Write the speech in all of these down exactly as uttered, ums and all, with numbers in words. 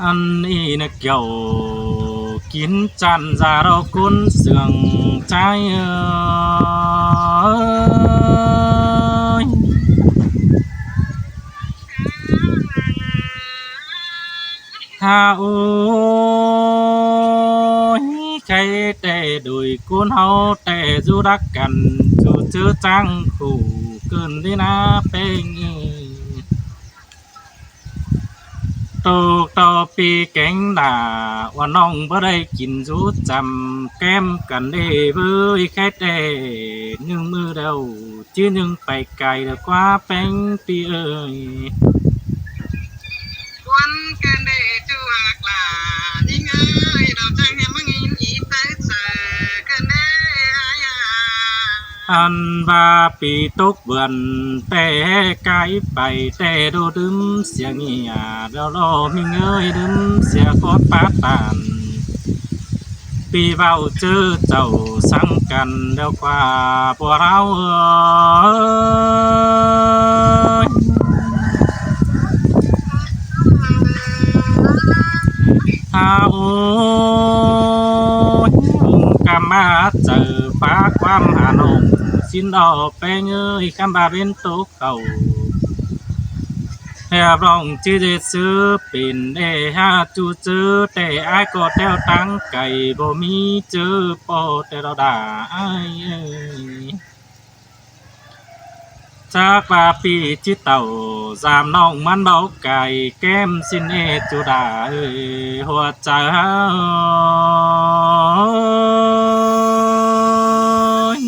Ăn ꞌnị ꞌnớ kiẻo kin chăn da ꞌlạ ꞌcốn sương ꞌchái ơi. Ha ôi, khay ꞌtẹ đuổi ꞌcốn ꞌháu ꞌtẹ dú đắc căn, dú ꞌchớ chắng khủ ꞌcợn đi ꞌná ꞌpéng ơi. Tô tô pi kéng đả, ꞌwa ꞌnọng báu đảy kin dú chăm kém căn ê ꞌvới khék ê, ꞌnưng ꞌmự đaư ꞌchí ꞌnưng pay cay đaư ꞌquá ꞌpéng pi ơi. Cuốn cơn đê chu hạc lả, ꞌnhính ơi, đỏ trăng em mắc in ý tứ sờ, cơn đê ai à. Ăn ꞌva pi tốc vườn ꞌtẹ ꞌhế cai pay ꞌtẹ đô đứm sia ꞌnị à, đô đô ꞌmính ơi, đứm sia khót pá tản. Pi ꞌvạu ꞌchớ chảu sắng căn đaư ꞌquá bua ꞌláo ơi. Ha ôi, ꞌcắm ꞌmá chaư phák ꞌquám ha ꞌnọng sín đo ꞌpéng ơi, ꞌcắm ꞌva bến tốc khảu. Hê ꞌlọng ꞌchí ꞌdệt ꞌsứ pên ê ha ꞌchu ꞌchớ ꞌtẹ ải ꞌcọ ꞌtẹo táng cay báu ꞌmí ꞌchớ ꞌpo ꞌtẹ đo đả ải ơi. Chắc ꞌva pi ꞌchí tảu dăm ꞌnọng ꞌmắn báu cay kém sín ê ꞌchu đả ơi, hua chaư ha ơi.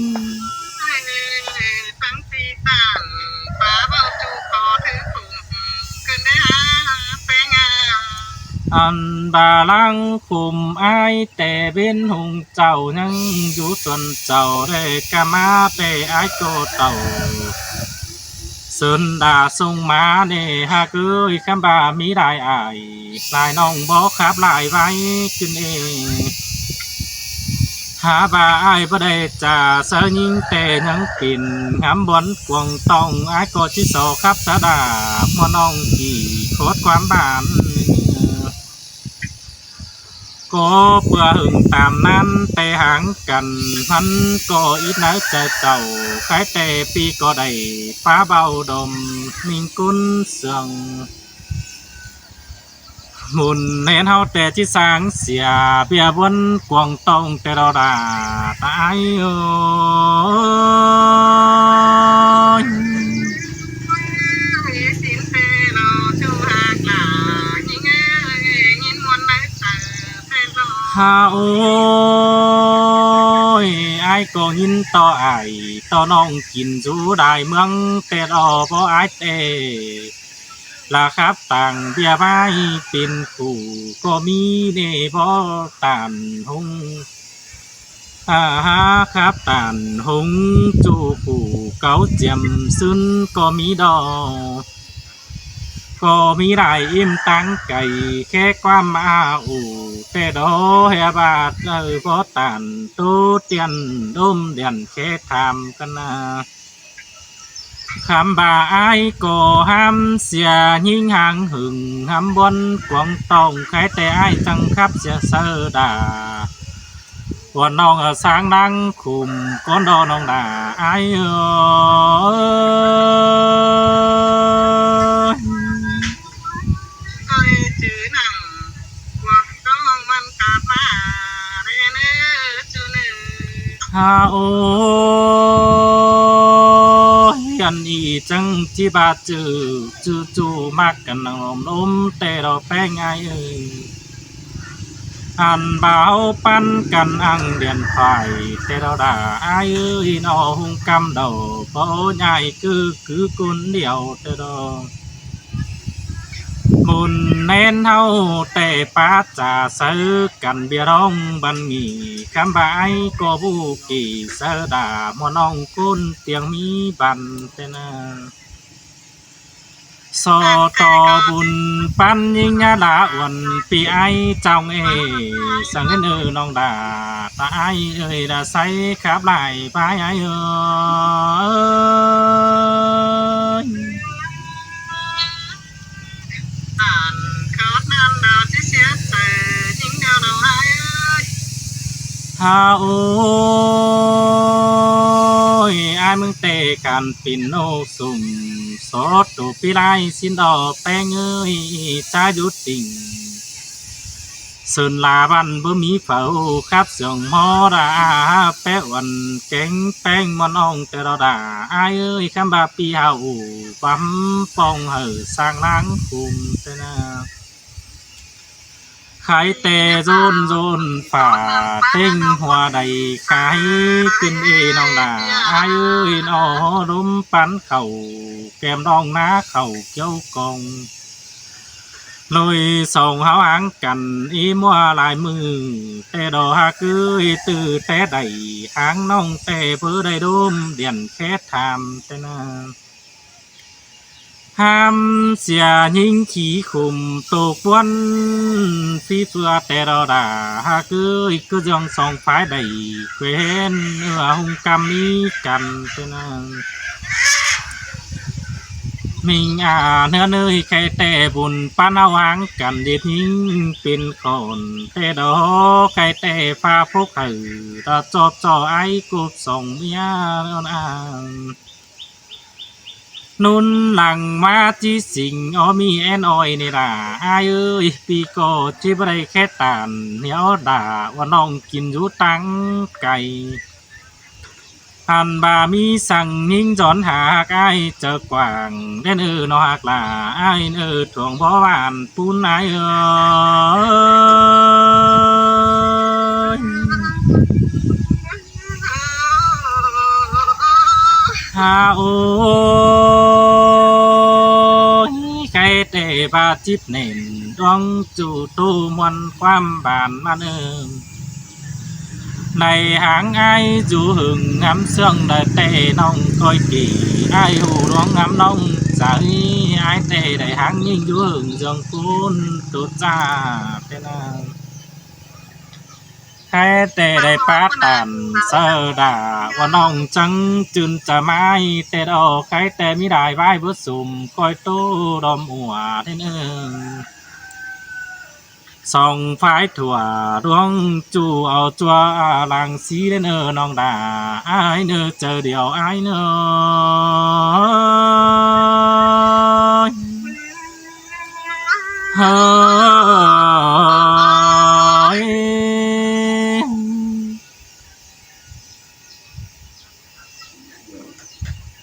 Tăng pi tản phá báu ꞌchu khó thứ khủng cơn đê ha ꞌpéng à. Ăn ꞌva lăng khum ải ꞌtẹ bến hung chảu ꞌnhắng dú tuần chảu đê ꞌcắm ꞌmá ꞌtẹ ải ꞌcọ tảu. Sơn đà sông má ꞌnị hák ơi, ꞌcắm ꞌva ꞌmí lai ải, lai ꞌnọng báu khắp lai ꞌvạy ꞌcứn ê. Hák ꞌva ải báu đảy chả sáư ꞌnhính ꞌtẹ ꞌnhắng pên, ngắm bón cuông tỏng ải ꞌcọ ꞌchí so khắp sa đà, ꞌmuôn ꞌnọng kỉ khót ꞌquám bản. ꞌCọ ꞌpưa hưng tam ꞌnặn ꞌtẹ háng căn, ꞌmắn ꞌcọ ít nới chaư chảu, khék ꞌtẹ pi ꞌcọ đảy phá báu đom ꞌmính ꞌcốn sương. Môn ꞌhến ꞌháu ꞌtẹ ꞌchí sáng sia, ꞌviạk ꞌmuôn cuông tỏng ꞌtẹ đo đả ải ơi. Ha ôi, ải ꞌcọ ꞌnghín ꞌto ải ꞌto ꞌnọng kin dú đai ꞌmướng ꞌtẹ đo báu ải ꞌtẹ. Là khắp tang ꞌviạk ꞌvạy pên phủ ꞌcọ ꞌmí ꞌnị báu tản hống. À ha khắp tản hống ꞌchu phủ cáu chiêm ꞌsứn ꞌcọ ꞌmí đo. ꞌCọ ꞌmí lai ꞌim táng cay khék ꞌquám a ủ ꞌtẹ đo hê ꞌva đaư báu tản ꞌtố tiên đôm đèn khék tham căn a. Khắm ꞌva ải ꞌcọ hám sia ꞌnhính háng hưng hám bón cuông tỏng khék ꞌtẹ ải chắng khắp sia sáư đà. Ôn ꞌnọng a sáng lăng khum ꞌcốn đo ꞌnọng đả ải ơi. Ha ôi, ăn ꞌnị chắng ꞌchí ꞌva ꞌchự ꞌchu ꞌchu mắc căn nẳng ôm ôm ꞌtẹ đo ꞌpéng ải ơi. Ăn báu păn căn ăn điện thoại ꞌtẹ đo đả ải ơi, ꞌnọ hung căm đầu báu nhai cứ cứ ꞌcốn điêu ꞌtẹ đo. Môn ꞌnén ꞌháu ꞌtẹ pá chả sáư căn ꞌviạk ꞌlóng băn nghỉ, khắm ꞌva ải ꞌcọ ꞌvụ kỉ sáư đả ꞌmuôn ꞌnọng ꞌcốn tiêng ꞌmí băn ꞌtẹ ꞌna. So ꞌto bun păn ꞌnhính ꞌná đa uôn pi ải chong ê, săng ꞌngớn ơ ꞌnọng đa, ta ải ơi đa sáư khắp lai ꞌvạy ải ơi. Hák ơi, ải ꞌmướng ꞌtẹ căn pên ꞌnô sum, sót tô ꞌpi lai ꞌsịn đo ꞌpéng ơi, ꞌchá dú tỉnh. Sơn La băn báu ꞌmí phảu khắp sương ꞌmo đa, ꞌpéng uôn kéng ꞌpéng ꞌmuôn ꞌnọng ꞌtẹ đo đa. Ải ơi, khắm ꞌva ꞌpi hảư bắm pong hảư sang ꞌnáng khum ꞌtẹ ꞌna. Khay ꞌtẹ dôn dôn phả ꞌtếng hua đảy khay ꞌcứn ê ꞌnọng đa. Ải ơi, ꞌnọ ꞌlốm păn khảu kem đong ꞌná khảu kiếu cong. ꞌLới song hảư háng căn ê ꞌmứa lai ꞌmự ꞌtẹ đo hák ơi, ꞌtứ ꞌtẹ đảy háng ꞌnọng ꞌtẹ báu đảy đốm điện khét tham ꞌtẹ ꞌna. Hám sia ꞌnhính khí khum tô ꞌpuôn phi ꞌphưa ꞌtẹ đo đa hák ơi, ꞌcứ ꞌdương song phái đảy quên ꞌnưa ꞌhung ꞌcắm ꞌmí căn ꞌtẹ ꞌna. ꞌMính a ꞌnưa ꞌnới khay ꞌtẹ bun păn hảư háng căn điệt ꞌnhính pên khỏn ꞌtẹ đo khay ꞌtẹ pha phốc hảư đa ꞌchọ ꞌchọ ải cốp song ꞌmía ꞌnọn an. ꞌNun lăng ꞌmá ꞌchí sing ók ꞌmí ên ôi ꞌnị đa. Ải ơi, ꞌpi ꞌcọ ꞌchí báu đảy khét tản ꞌnị ók đa, ꞌva ꞌnọng kin dú táng cay. Ăn ꞌva ꞌmí săng ꞌnhính dón hák ải chaư quảng ꞌlến ơ ꞌnọ hák la, ải ơ thuông bó ꞌván ꞌpún ải ơi. Hák ơi, khay ꞌtẹ ꞌva chít nên ꞌluống ꞌchu tô ꞌmuôn ꞌquám bản ꞌmắn ơ. Đảy háng ải dú hưng ngắm ꞌsướng đảy ꞌtẹ ꞌnọng ꞌcoi kỉ, ải hủ ꞌluống ngắm ꞌnọng chảy, ải ꞌtẹ đảy háng ꞌnhính dú hưng ꞌdương ꞌcốn tô ꞌchạ ꞌtẹ ꞌna. Khay ꞌtẹ đảy pá tản saư đa, ꞌva ꞌnọng chắng chưn chaư ꞌmá ꞌtẹ đo, khay ꞌtẹ ꞌmí lai ꞌvái báu sum ꞌcoi tô đom ua ꞌlến ơ. Song phái thua ꞌluống ꞌchu au ꞌchua lăng sí ꞌlến ơ ꞌnọng đa, ải ꞌnơ chaư điêu ải ꞌnơ. Hơi.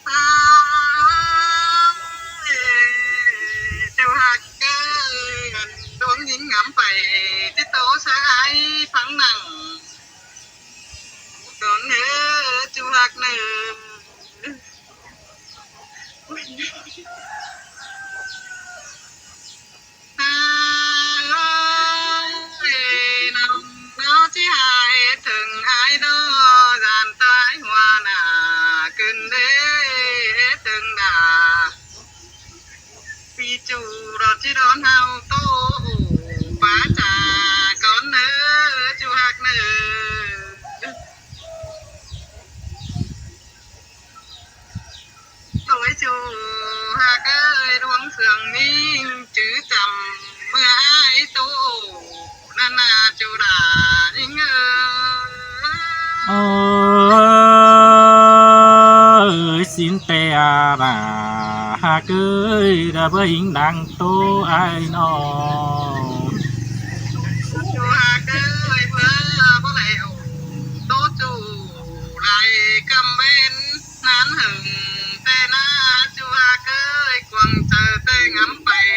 Ải, ꞌchu hák ơi, ꞌluống ꞌnhính ngắm pay ꞌchí tô saư ải phắng nẳng. Con ơ, ꞌchu hák ꞌnơ. Ải ơi, ꞌnọng ꞌnọ ꞌchí hák thửng ải đo, dản tai hua nả ꞌcứn đê thửng đa. ꞌPi ꞌchu đo ꞌchí đón ꞌháu tô, pá chả con ơ, ꞌchu hák ꞌnơ. Thôi ꞌchu hák ơi, ꞌluống sương ꞌmí chứ chăm ꞌmưa ải tô ꞌnặn ꞌna ꞌchu đa ꞌnhính ơ. Ơi, ꞌsịn ꞌtẹ a đa hák ơi, đa báu ꞌnhính đang tô ải ꞌnọ. ꞌChu hák ơi, ꞌmưa báu đảy ổ tô ꞌchu lai căm ꞌvến ꞌnán hưng ꞌtẹ ꞌna. ꞌChu hák ơi, cuông chaư ꞌtẹ ngắm pay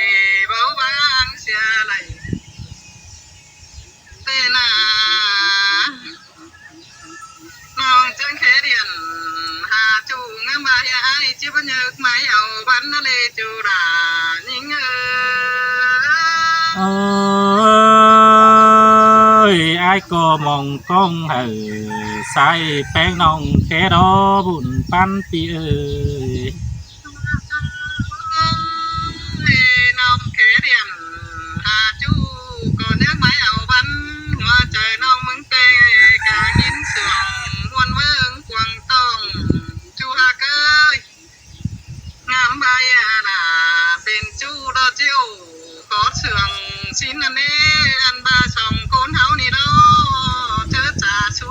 báu ꞌváng sia đảy ꞌtẹ ꞌna. ꞌNọng ꞌchương khé điện hả ꞌchu ngắm ꞌva ải ꞌchí báu nhớc mai au bắn ꞌnớ ꞌlế ꞌchu đa ꞌnhính ơ. Ơi, ải ꞌcọ mong ꞌcóng hảư sai ꞌpéng ꞌnọng khé đo bun păn ꞌpi ơi. Ơi, ꞌnọng khé điện hả ꞌchu ꞌcọ nhớc mai au bắn, hua chaư ꞌnọng ꞌmướng ꞌtẹ cá ꞌnhính sương ꞌmuôn ꞌmướng cuông tỏng. ꞌChu hák ơi, ngắm ꞌva a đa pên ꞌchu đo ꞌchu ổ có sương ꞌsịn ꞌnặn ꞌnê, ăn ꞌva song ꞌcốn ꞌháu ꞌnị đo chớ chả sú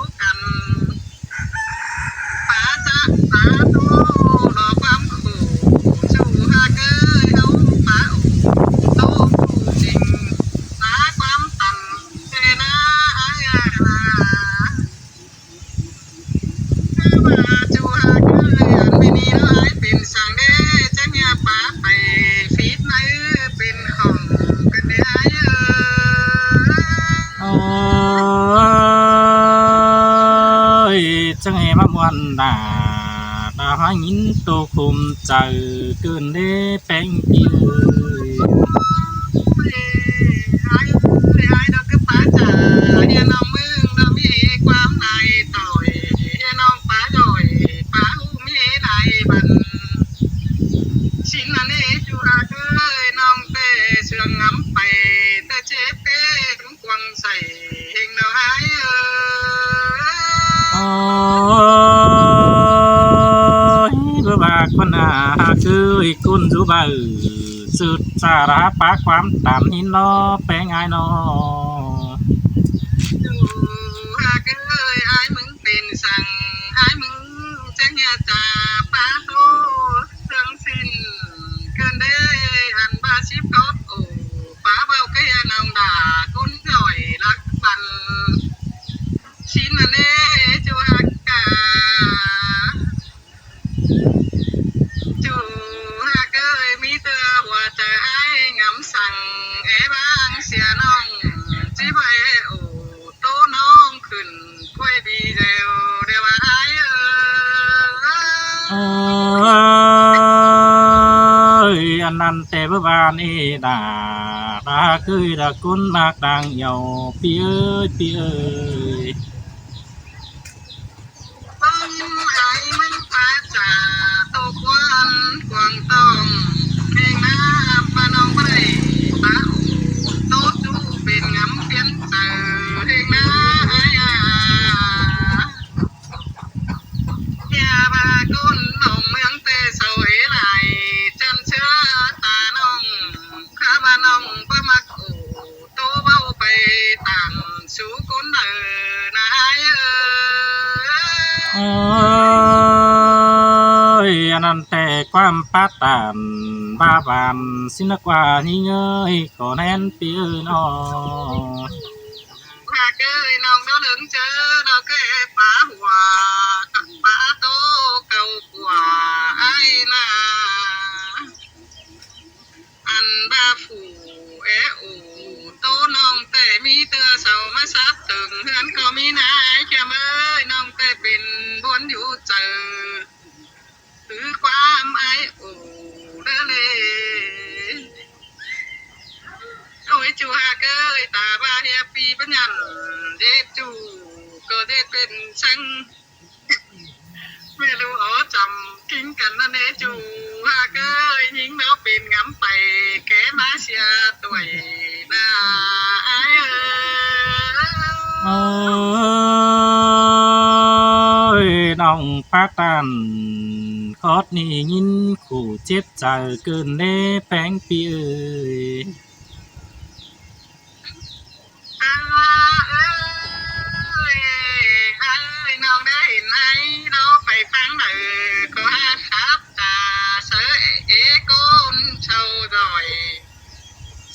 ꞌPăn đa, đa ꞌhái ꞌnghín tô khôm chaư ꞌcợn ꞌlế ꞌpéng ꞌpi ơi. Ôi, ải ơi, ải đaư ꞌcứ pá chả, ꞌnhá ꞌnọng ꞌmướng đaư ꞌmí ꞌquám lai ꞌtoi, ꞌnhá ꞌnọng pá ꞌdội, pá ꞌhụ ꞌmí lai băn. ꞌSịn ꞌnặn ꞌnị ꞌchu ꞌhặc ới, ꞌnọng ꞌtẹ sương ngắm pay, ꞌtẹ chếp pên cuông sai ꞌhêng ꞌnọ ải ơi. Ôi, báu ꞌva ꞌcốn ꞌnạ ꞌhặc ới, ꞌcốn dú baư, sứt sa đa pá ꞌquám tản ꞌhịn ꞌnọ, ꞌpéng ải ꞌnọ. ꞌChu ꞌhặc ới, ải ꞌmứng pên săng, ải ꞌmứng chắng ꞌnhá chả pá ꞌtố sương ꞌsịn ꞌcợn ꞌlế, ăn ꞌva síp tót ổ, pá báu ꞌcọ ꞌnọng đa ꞌcốn ꞌdội lắc băn. ꞌSịn ꞌnặn ꞌnị ꞌchu ꞌhặc ꞌca. ꞌChu ꞌhặc ới, ꞌmí ꞌtưa ꞌhua chaư ải ngắm săng, é ꞌváng sia ꞌnọng, ꞌchí ꞌvạy ổ ꞌtố ꞌnọng khửn quay video đéo ải ơi. Ôi, ăn ꞌnặn ꞌtẹ báu ꞌva ꞌnị đa, đa ꞌhặc ới, đa ꞌcốn ꞌmặc đang ꞌnhẹo, ꞌpi ơi, ꞌpi ơi. ꞌPứng ải ꞌmứng pá chả tô ꞌquám cuông ꞌtong, ꞌhêng ꞌnạ ꞌva ꞌnọng báu đảy pá ổ ꞌtố ꞌchu pên ngắm piến chaư ꞌhêng ꞌnạ ải a. ꞌNhá ꞌva ꞌcốn ꞌnọng ꞌmướng ꞌtẹ sau ế lai, chăn ꞌchưa ta ꞌnọng, khá ꞌva ꞌnọng báu ꞌmặc ổ ꞌtố báu pay tản sú ꞌcốn đaư ꞌnạ ải ơi. Ôi, ăn ꞌnặn ꞌtẹ ꞌquám pá tản ꞌva ꞌván ꞌsịn ꞌnớ ꞌquá ꞌnhính ới, ꞌcọ ꞌnén ꞌpi ơi ꞌnọ. ꞌHặc ới, ꞌnọng đaư ꞌlớng ꞌchớ ꞌnọ ꞌcọ é pá ꞌhua, pá ꞌtố cau ꞌquá ải ꞌnạ. Ăn ꞌva phủ é ổ ꞌtố ꞌnọng ꞌtẹ ꞌmí ꞌtưa sau ꞌmá sắp tưng ꞌhướn ꞌcọ ꞌmí ꞌnạ ải ꞌchưa ꞌmới, ꞌnọng ꞌtẹ pên ꞌbuôn dú chaư, cứ ꞌquám ải ổ đaư ꞌlế. Ôi, ꞌchu ꞌhặc ới, ta ꞌva ꞌhiạp ꞌpi báu nhẳn, ꞌdệt ꞌchu ꞌcọ ꞌdệt pên săng. ꞌMẹ ꞌlụk ꞌcọ chăm ꞌkính căn ꞌnặn ꞌnị ꞌchu ꞌhặc ới, ꞌnhính ꞌnọ pên ngắm pay, ké ꞌmá sia ꞌtoi ꞌnạ ải ơi. Ôi, ꞌnọng pá tản khót ꞌnị ꞌnghín khủ chếp chaư ꞌcợn ꞌlế ꞌpéng ꞌpi ơi. A, ơi, ơi, ꞌnọng đaư hên ải ꞌnọ pay ꞌphắng đaư ꞌcọ ꞌhặc khắp ta, sau ế ꞌcốn sau ꞌdội,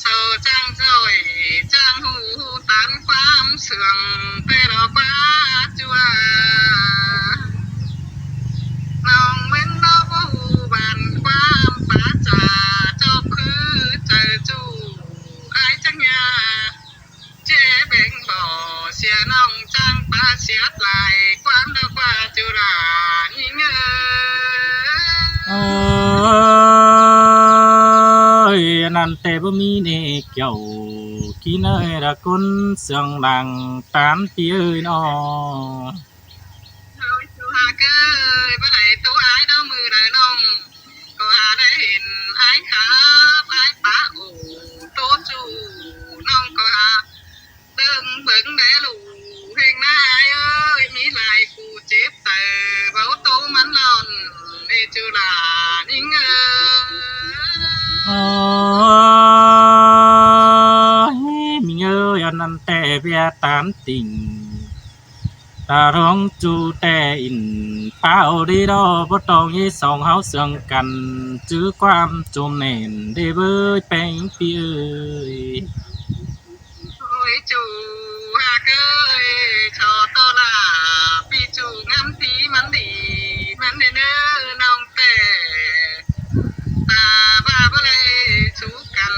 sau chắng ꞌdội, chắng ꞌhụ tản ꞌquám sương ꞌtẹ lo ꞌquá ꞌchua. ꞌNọng ꞌmướng ꞌnọ báu ꞌhụ bản ꞌquám pá chả, chóp khứ chaư ꞌchu ải chắng ꞌnhá ꞌchí beng bó sia ꞌnọng chắng pá siết lai ꞌquám đaư ꞌquá ꞌchu đa ꞌnhính ới. Ôi, ăn ꞌnặn ꞌtẹ báu ꞌmí ꞌnị kiẻo ꞌkính ới, đa ꞌcốn sương lăng tản ꞌpi ơi ꞌnọ. Ôi, ꞌchu ꞌhặc ới, báu đảy ꞌtố ải ꞌnọ, ꞌmự đaư ꞌnọng ꞌcọ hả đảy hên ải khắp ải pá ổ ꞌtố ꞌchu, ꞌnọng ꞌcọ hả ꞌlớng bớng đé ꞌlụk ꞌhêng ꞌnạ ải ới, ꞌmí lai khủ chếp chaư báu ꞌtố ꞌmắn ꞌnọn ꞌnị ꞌchu đa ꞌnhính ới. Ôi, ꞌmính ơi, ăn ꞌnặn ꞌtẹ ꞌviạk tản tỉnh ta ꞌluống ꞌchu ꞌtẹ ỉn páo đi đó, báu ꞌtong ꞌnhí song ꞌháu sương căn, chứ ꞌquám chôm nẻn đê bới ꞌpéng ꞌpi ơi. Ôi, ꞌchu ꞌhặc ới, ꞌchọ ꞌtọ ꞌla ꞌpi ꞌchu ngắm tí ꞌmắn đi ꞌmắn đê ꞌnớ ꞌnọng ꞌtẹ. Ta ꞌva báu đảy sú căn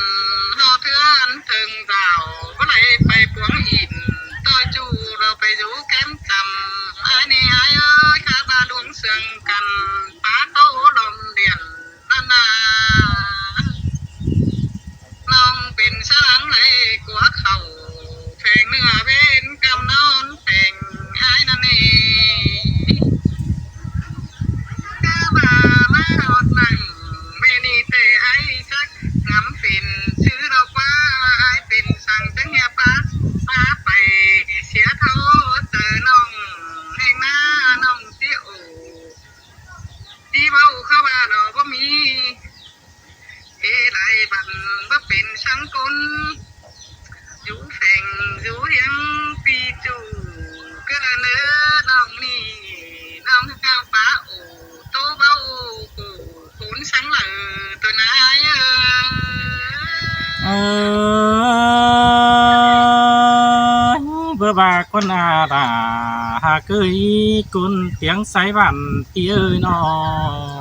ꞌhọt ꞌhướn ꞌtơng dảo, báu đảy pay puống ỉn ꞌtoi ꞌchu, lo pay dú kém chăm. Ải ꞌnị ải ới, khá ꞌva pên sa lăng đảy cua khảu, pheng ꞌnưa pên căm ꞌnón pheng ải ꞌnặn ꞌnị. Cá ba ꞌmá ꞌhọt ꞌnặn, ꞌmự ꞌnị ꞌtẹ ải chắc ngắm pên ꞌsứ lo ꞌquá, ải pên săng chắng ꞌnhạp pá, pá pay sia ꞌtố ꞌtứ ꞌnọng ꞌhêng ꞌná ꞌnọng ꞌtiếu. Đi báu khá ba lo báu ꞌmí, ê lai băn báu pên săng ꞌcốn, dú pheng dú ꞌhiếng pi ꞌchu, cá đa ꞌnớ ꞌnọng ꞌnị, ꞌnọng ꞌhao pá ổ, ꞌtố báu ổ, ꞌcốn săng lả ꞌtoi ꞌnị ải ới. Ơ, báu ba ꞌcốn a đa, ha ꞌcứ ꞌcốn tiếng Sài Gòn ꞌti ới ꞌnọ.